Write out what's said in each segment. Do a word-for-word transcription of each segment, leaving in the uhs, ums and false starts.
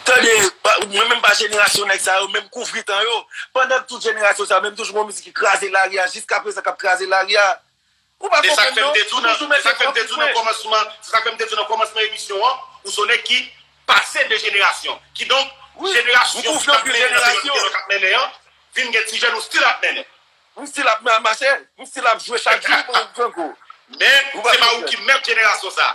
Tande, mwen menm pa jenerasyon nèg sa yo, menm kouvri tan yo. Pandan tout jenerasyon sa yo, menm toujou gon mizik ki kraze lari a, jiskaprezan k ap kraze lari a. Ou pa konprann non. Se sa k fè m te di w nan, se sa k fè m te di w nan kòmansman, se sa k fè m te di w nan kòmansman emisyon an, ou se yon nèg ki pase de jenerasyon. Kidonk, jenerasyon ki t ap mennen nan peryòd ke nou t ap mennen an, vin gen ti jèn ou still ap mennen. M still ap mache, m still ap jwe chak jou pou m pran kou. Men, se pa ou ki mèt jenerasyon sa.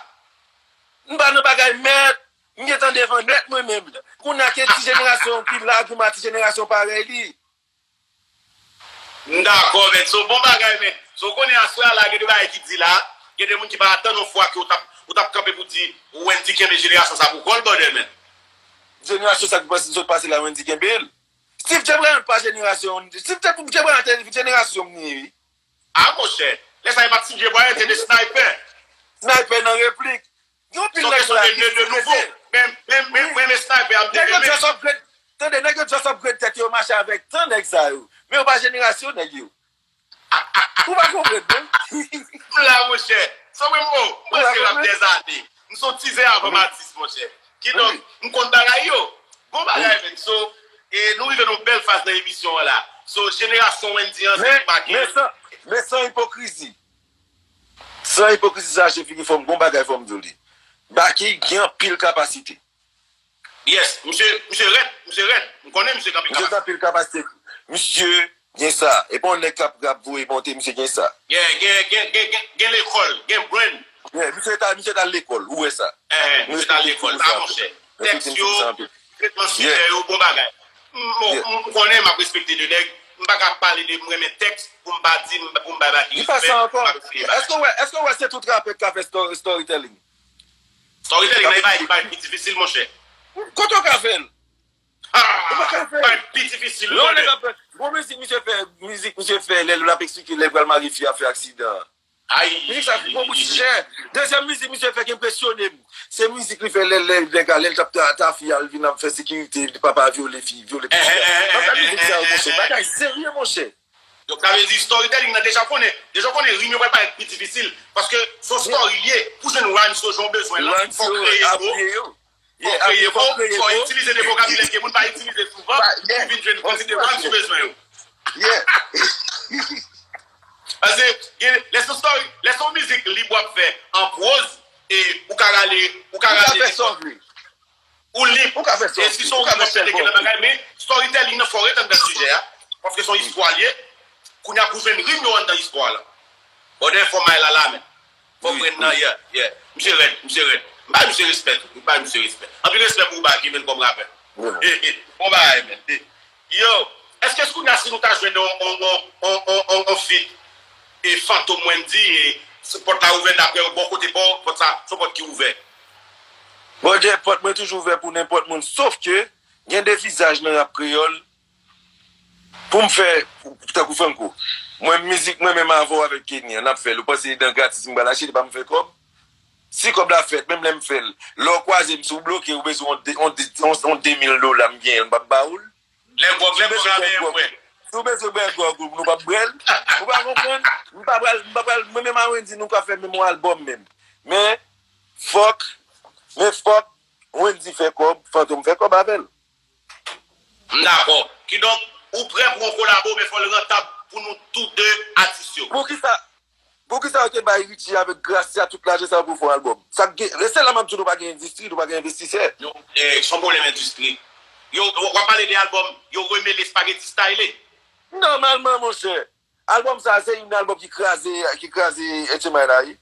M pa nan bagay mèt, m gentan devan nèt mwen menm. Kounye a ke ti jenerasyon ki la, ki ma ti jenerasyon parèy li. M dakò, men. So, bon bagay, men. So, w konnen aswè a la, gen de bagay ki di la, gen de moun ki pa atann yon fwa ke w t ap, w t ap kanpe pou di, Wendy kenbe jenerasyon sa pou kò l, brother, men. Jenerasyon sa ki pase, sot pase la, Wendy kenbe l. Steve J Bryant pa jenerasyon, Steve J Bryant te jenerasyon m ye, wi. A, monchè, lè sa e pa t Steve J Bryant, se te Sniper. Sniper nan replik. Gen anpil nèg la ki de nouvo. Men, men, men, men, men Sniper ap deve men. Nèg yo just upgrade. Tande, nèg yo just upgrade tèt yo mache avèk tan nèg sa yo. Men yo pa jenerasyon nèg yo. Ou pa konprann, non? M la, monchè. So, mwen, m, oh, mwen se rap dèzane. M se yon tizè avan m atis, monchè. Kidonk, m konn bagay yo. Bon bagay, men. So, e nou rive nan yon bèl faz nan emisyon an la. So, jenerasyon Wendy an, se Baky. Men, men san, men san ipokrizi. San ipokrizi sa, je figi fò m gon bagay fò m di w li. Baky gen anpil kapasite. Yes, misye, misye rèd, misye rèd. M konnen misye kanpe kapasite. Misye gen anpil kapasite. Misye gen sa. E pa yon nèg k ap, k ap voye monte, misye gen sa. Gen, gen, gen, gen, gen, gen lekòl, gen brain. Yeah, misye ta, misye ta lekòl, ou wè sa. Eh, misye ta lekòl, a monchè. Tèks yo, tretman sijè yo, bon bagay. M, m, m konnen m ap respekte de nèg, m pa ka pale de m renmen tèks pou m pa di, m, pou m bay Baky respè, m pa respekte Baky. Èske w wè, èske w wè se tout rapè k ka fè story, storytelling? Storytelling nan e bagay ki pi difisil, monchè. Kote w ka fè l? Ah, ou pa ka fè l. Bagay pi difisil, brother. Bon mizik misye fè, mizik misye fè, lè l ap eksplike lè l pral marye fi a fè aksidan. Ay. Mizik sa bon bout sijè. Dezyèm mizik misye fè ki enpresyone m, se mizik li fè lè, lè, lè, lè l t ap ta, ta fi a, l vin ap fè sekirite, papa vyole fi, vyole pitit la. Anpil mizik sa yo, monchè. Bagay serye, monchè. Donk, sa vle di storytelling nan deja konnen, deja konnen rim yo pral parèt pi difisil. Paske se yon story l ye, pou jwenn rhymes yo jan w bezwen lan, fò w kreye mo, fò w kreye mo, fò w itilize de vokabilè ke moun pa itilize souvan, pou vin jwenn kantite rhymes ou bezwen yo. Paske, gen, lè se yon story, lè se yon mizik lib w ap fè an pwoz, e ou ka rale, ou ka rale nenpòt. Ou lib. E si se yon rim w ap chante gen nan bagay, men storytelling nan fò w ret anndan sijè a. Paske se yon istwa l ye. Kounye a pou jwenn rim yo anndan istwa la. Brother, fò may la la, men. Fò pran nan, yeah, yeah. Misye rèd, misye rèd. M bay misye respè tou. M bay misye respè. Anpil respè pou ou, Baky, men, kòm rapè. Bon bagay, men. Yo, èske kounye a si nou ta jwenn on, on, on feat e Fantom Wendy, e pòt la ouvè daprè w, bò kote pa w, pòt sa, se yon pòt ki ouvè? Brother, pòt mwen toujou ouvè pou nenpòt moun, sof ke gen de vizaj nan rap kreyòl pou m fè, tankou Franco. Mwen, mizik mwen menm avè w avèk Kenny an, n ap fè l. Ou panse dan gratis m pral achte, li pa m fè kòb? Si kòb la fèt, menm lè m fè l, lè w kwaze m, si w bloke, ou bezwen on de, on de, on, on de mil dola, m genyen l, m p ap ba ou l. Lè gwòg, lè gwòg la benyen m bwè. Si w bezwen bwè gwòg ou, nou p ap bwè l. Ou pa konprann? M pa pral, m pa pral, mwen menm a Wendy, nou ka fè menm yon albòm menm. Men, fòk, men fòk Wendy fè kòb, Fantom fè kòb avè l. M dakò. Kidonk, ou prè pou yon kolabo, men fò l rantab pou nou tou de atis yo. Poukisa, poukisa yo te bay Richie avèk Gracia tout lajan sa yo pou fè yon albòm? Sa k gen, e se la m ap di w nou pa gen endistri, nou pa gen envestisè. Non, eh, se yon pwoblèm endistri. Yo, w ap pale de albòm, yo remele Spaghetti Style. Nòmalman, monchè. Albòm sa a, se youn nan albòm ki kraze, ki kraze H M I la, wi.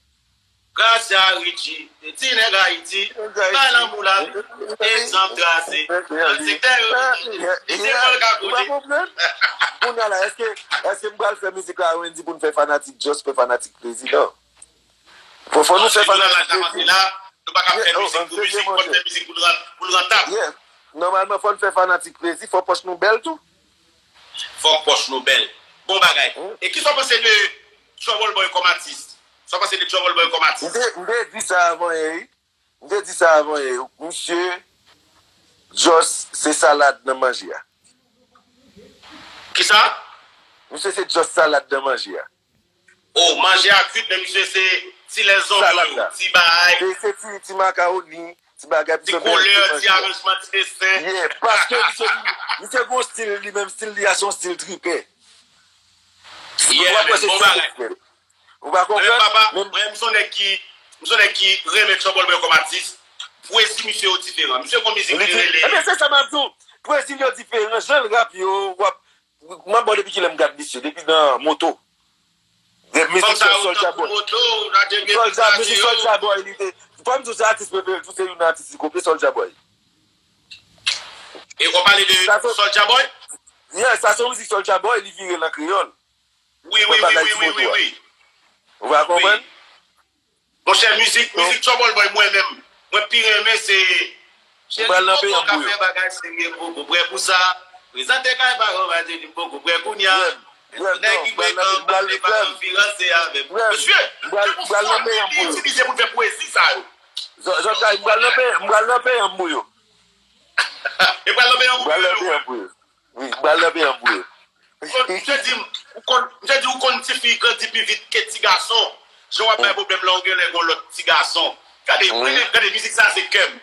Gracia, Richie, ti nèg Ayiti, bay lanmou la, egzanp trase, nan sektè yo, li se vòlka kote. Ou pa konprann? Kounye a la, èske, èske m pral fè mizik la, Wendy, pou n fè fanatik, just fè fanatik plezi? Non. Fò, fò nou fè fanatik plezi. Nou pa ka fè mizik pou mizik, fò n fè mizik pou l ran-, pou l rantab. Yeah. Nòmalman, fò n fè fanatik plezi, fò pòch nou bèl tou. Fòk pòch nou bèl. Bon bagay. E kisa w panse de Trouble Boy kòm atis? Sa w panse de Trouble Boy kòm atis? M te, m te di sa avan yè, wi. M te di sa avan yè. Misye, just, se salad nan manje a. Kisa? Misye, se just salad nan manje a. Oh, manje a kwit, men misye, se ti lèzonyon yo, ti bagay. Se, se ti, ti makawoni, ti bagay, ti koulè, ti aranjman, ti desen. Yeah, paske misye, misye gen yon stil, li menm stil li a se yon stil tripè. Yeah, man, bon bagay. Ou pa konprann? Mwen, papa, mwen, m se yon nèg ki, m se yon nèg ki renmen Trouble Boy kòm atis. Pwezi misye yo diferan. Misye gon mizik li rele. Ebyen, se sa m ap di w. Pwezi yo diferan. Jan l rap yo, w ap, m ap ba w depi kilè m gad misye, depi nan moto. Depi mizik Soulja Boy. Soulja, misye Soulja Boy, li te, fò m di w se atis prefere, tou se youn nan atis li kopye Soulja Boy. E w pale de Soulja Boy? Yeah, sa se yon mizik Soulja Boy, li vire l an kreyòl. Wi, wi, wi, wi, wi, wi, wi. Ou pa konprann? Monchè, mizik, mizik Trouble Boy, mwen menm, mwen pi renmen se Cheri, poko ka fè bagay serye, m poko prè pou sa. Prezante kay paran, m a di li m poko prè kounya. Nèg ki frekan, m pa vle pa anvi ranse avè m. Mesye, se pou sa m itilize pou fè pwezi sa yo. Zòt kay, m pral nan peyi, m pral nan peyi an pou yo. E pral nan peyi an pou yo. Wi, m pral nan peyi an pou yo. Misye di m, ou konn, misye di ou konn ti fi grandi pi vit ke ti gason. Jan w ap bay pwoblèm la, ou genlè gon lòt ti gason. Gade, mwen menm, gade, mizik sa se kè m.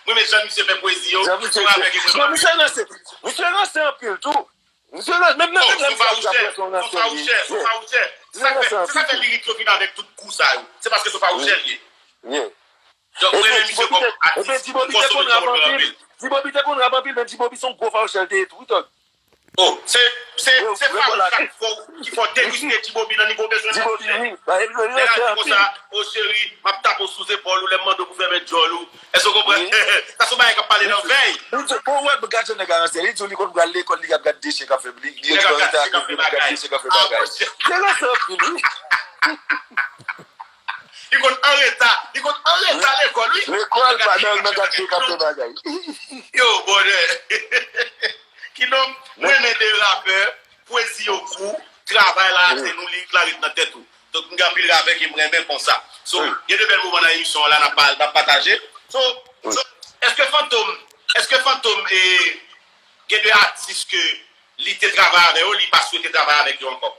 Mwen menm jan misye fè pwezi yo, se yon afè ki mwen pa. Misye ranse, misye ranse anpil tou. Misye ranse, menm nan, menm nan misye ap fè yon ranse. Son fawouchè, son fawouchè. Se sa k fè, se sa k fè lirik yo vin avèk tout gou sa yo. Se paske son fawouchè l ye. Donk, mwen renmen misye kòm atis, m konn Soulja Boy anpil. G-Bobby te konn rap anpil, men G-Bobby se yon gwo fawouchè l te ye tou, wi, Tòg. Oh, se, se, se fawouch ki fè w deguste G-Bobby nan nivo w bezwen l. Lè l ap di konsa, o cheri, m ap tape w sou zepòl ou, lè m mande w pou fèmen djòl ou. Èske w konprann? Sa se yon bagay k ap pale nan vèy. Bon, wè, gad jan nèg la ranse. Li di w li konn pral lekòl, li ap gad de chen k ap fè, li, li an reta akoz de gad de chen k ap fè bagay. Se ranse anpil, wi. Li konn anreta, li konn anreta lekòl, wi. Lekòl, pa nan, nan gad chen k ap fè bagay. Yo, bòdè. Kidonk, mwen renmen de rapè, pwezi yo gou, travay la atè nou, lirik la ret nan tèt ou. Donk, m gen anpil rapè ke m renmen konsa. So, gen de bèl moman nan emisyon an la, n ap pa-, n ap pataje. So, so, èske Fantom, èske Fantom, e, gen de atis ke li te travay avè yo, li pa swete travay avèk yo ankò?